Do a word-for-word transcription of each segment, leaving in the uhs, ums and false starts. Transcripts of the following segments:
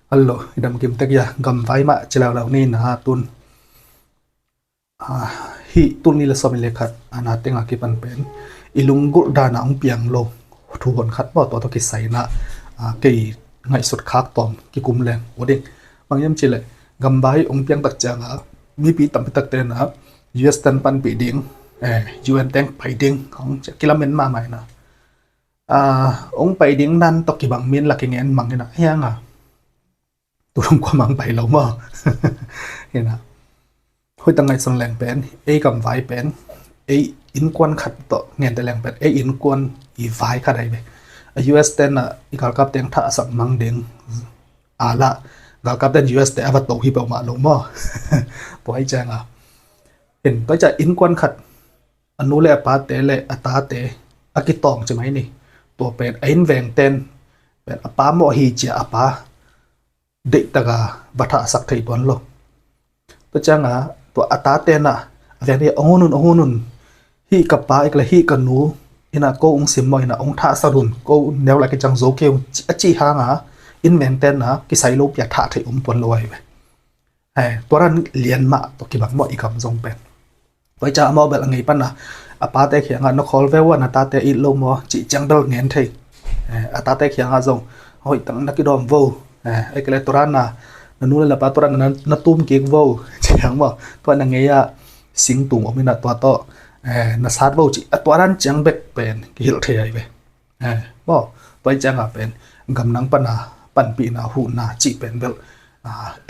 Hello, i dam kim tek hia? Gamvai mah ci leuleu ni na tun. Ah, hih tul nih le sawmnih le khat a na teng a kipan pen i lunggulh dan a hong piang lo thu hon khat maw, tua tawh kisai na, ah, kei ngaihsut khak tawm kikum leng ua ding. Bang hiam cih leh gamvai hong piang tak ciang a mipi tampi tak te na U S ten panpih ding, eh, U N teng pai ding hong ci a kilamen mahmah hi na. Ah, hong pai ding dan tawh kibang min la kingen mang hi na, hiang a tu dong kua mang pai lo maw? Hi na. Hoih tak ngaihsun leng pen ei gamvai pen ei innkuan khat tawh ngente leng pen ei innkuan i vai khat ahi ve. A U S ten a i galkap teng thah a sak mang ding a la, galkap ten U S te a va to hi peuhmah lo maw? Tua hi ciang a, hin tua hi ciang innkuan khat a nu le a pate le a tate a kitawng ci mai ni. Tua pen a innveng ten pen a pa mawh hi ci a a pa deih tak a va thah a sak thei tuan lo. Tua ciang a tua a tate na a veng hi a hong hun un, hong hun un, hih ka pa ik le hih ka nu ina ko hong sim maw ina hong thah a sak un, ko neu lai kiciang zo kei ung a cih hang a innveng ten na kisai lo pi a thah thei om tuan lo ahi ve. Tua dan lian mah tawh kibang maw i gam zong pen. Tua hi ciang amau bel a ngei pan a a pate kiangah na khawl ve ua, na tate it lo maw cih ciang bel ngen thei. A tate kiangah zong hoih tak na kidawm vo. Ei kei le tua dan a na nu le na pa tua dan a na tum kik vo ciang maw, tua na ngei ah singtung om ina tua tawh na sat vo cih a tua dan ciang bek pen kihilh thei ahi ve. Maw, tua hi ciang a pen gamnang pan a panpihna huhna cih pen bel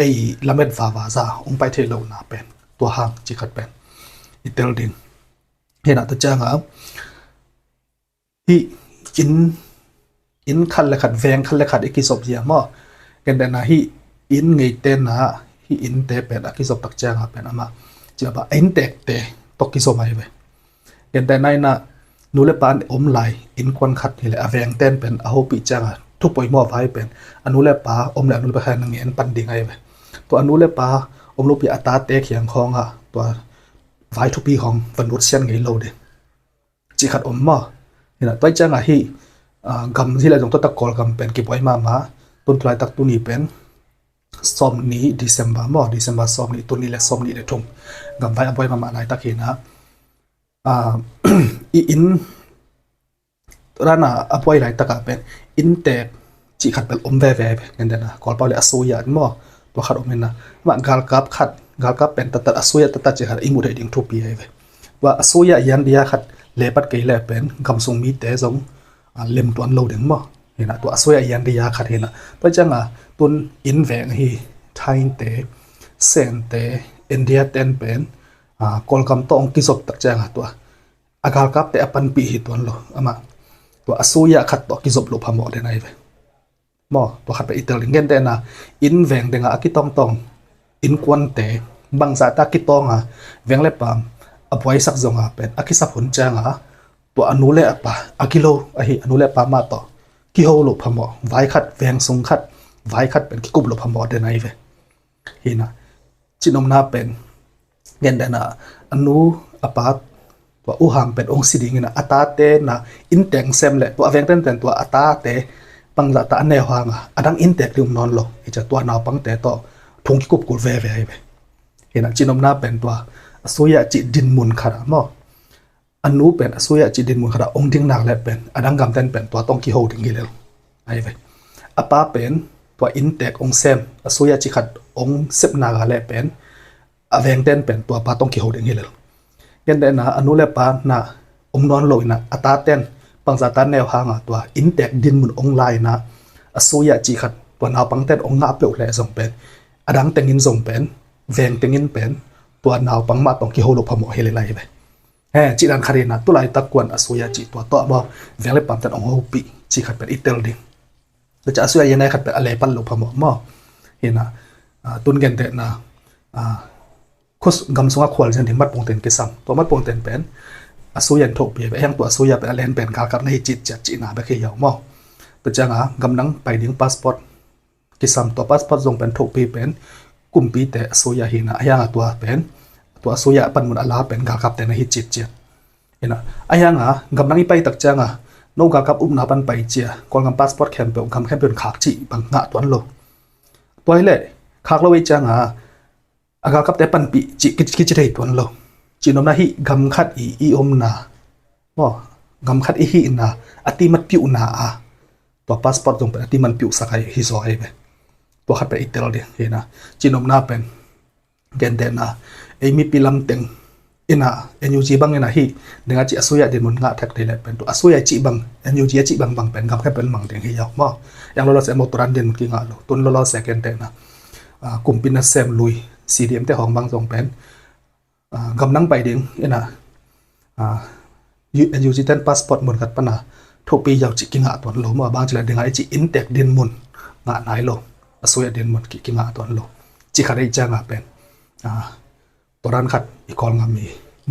ei lamet vava za hong pai thei lohna pen tua hang cih khat pen i tel ding. Hi na, tua ciang a hih inn, inn khat le khat, veng khat le khat i kizop zia maw? Gentehna hih inn ngeite na hih innte pen a kizop tak ciang a pen amah ci a ba a inntekte tawh kizop ahi ve. Gentehna ina nu le pa an om lai innkuan khat hi le a veng ten pen a hopih ciang a thu poimawh vai pen a nu le pa om le a nu le pa khat na ngen pan ding ahi ve. Tua a nu le pa om lopi a tate kiang khawng ah tua vai thupi khawng va nutsiat ngei lo ding cih khat om maw? Hi na, tua hi ciang a hih gam hi le zong tua tak Kawlgam pen kibuai mahmah. Tun tulaitak tuni pen sawmnih December maw, December sawmnih, tuni le sawmnih le thum gamvai a buai mahmah laitak hi na. I inn rana a buai laitak a pen inntek cih khat bel om veve. Gentehna Kawlpau le a suya maw, tua khat om hi na. Mah galkap khat, galkap pen taktak a suya taktak cih khat i muh theih ding thupi ahi ve. Tua a suya yan dia khat lepat kei le pen gamsung mite zong lem tuan lo ding maw? Hi na, tua a suya yan dia khat hi na. Tua ciang a tun innveng hi Thainte, Sente, India ten pen Kawlgam tawh hong kizop tak ciang a tua a galkapte a panpih hi tuan lo. Amah tua a suya khat tawh kizop lo phamawh den ahi ve. Maw, tua khat pen i tel ding. Gentehna innveng deng a a kitawngtawng innkuante bangzah ta kitawng a veng le pam a buaisak zong a pen a kisap hun ciang a tua a nu le a pa a kilo ahi a nu le a pa mah tawh kiho lo phamawh, vai khat, veng sung khat, vai khat pen kikup lo phamawh den ahi ve. Hi na, cinopna pen gentehna a nu a pa tua uham pen hong si ding hi na, a tate na inntek sem le tua a veng ten pen tua a tate bangzah ta a neu hang a a dang inntek ding um nawn lo. Hi ciang tua naupangte tawh thong kikup kul veve ahi ve. Hi na, cinopna pen tua a suya cih dinmun khat a maw, a nu pen a suya cih dinmun khat a hong ding nak le pen a dang gamten pen tua tawh hong kiho ding hi lel ahi ve. A pa pen tua inntek hong sem a suya cih khat hong sep nak a le pen a vengten pen tua pa tawh hong kiho ding hi lel. Gentehna a nu le pa na om nawn lo ina a taten bangzah ta neu hang a tua inntek dinmun hong la ina a suya cih khat tua naupangten hong ngah peuh le zong pen a dang tengin zong pen veng tengin pen tua naupang mah tawh hong kiho lo phamawh hi lel ahi ve. He, cih dan khat hi na, tulaitak kuan a suya cih tua tawh maw, veng le pamten hong hopih cih khat pen i tel ding. Tua ciang a suya yan a khat pen a lepat lo phamawh maw? Hi na, tun gentehna khua gam sungah khual zian ding matpungten kisam. Tua matpungten pen a suya in thohpi ve, a hiang tua a suya pen a len pen galkap na hi citciat cihna bek hi hiau maw? Tua ciang a gamdang pai ding passport kisam, tua passport zong pen thohpi pen kumpite a suya hi na, a hiang a tua pen tua a suya a panmun a la pen galkapte na hi citciat. Hi na, a hiang a gamdang i pai tak ciang a no galkap upna pan pai cia, Kawlgam passport khempeuh gam khempeuh in khak cih bang ngah tuan lo. Tua hi leh khak lo ei cianga a galkapte panpih cih kici thei tuan lo. Cihnopna hih gam khat i i omna maw, gam khat i hihna a timat piuhna a tua passport zong pen a timat piuhsak ahi hi zaw ahi ve. Tua khat pen i tel ding hi na. Cihnopna pen gentehna ei mipi lamteng ina N U G bang ina hi dinga ci a sui a dinmun ngah thek thei leh pen tu a sui a ci bang N U G a ci bang bang pen gam khat pen mang ding hi yau maw. Yang lolo se mo turan dinmun kingah lo tun lolo se gentehna kumpi nasem lui C D M te hong bang zong pen gam nang pai ding ina N U G ten passport mun khat pana thupi yau ci kingah tuan lo maw. Bang ci la dinga i ci inntek dinmun ngah nai lo a sui a dinmun kingah tuan lo. Ci khat ei cianga pen turan khat i kawl ngam i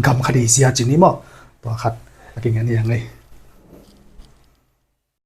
gam khat i zia ci ni maw. Tua khat a kingen i ang ei.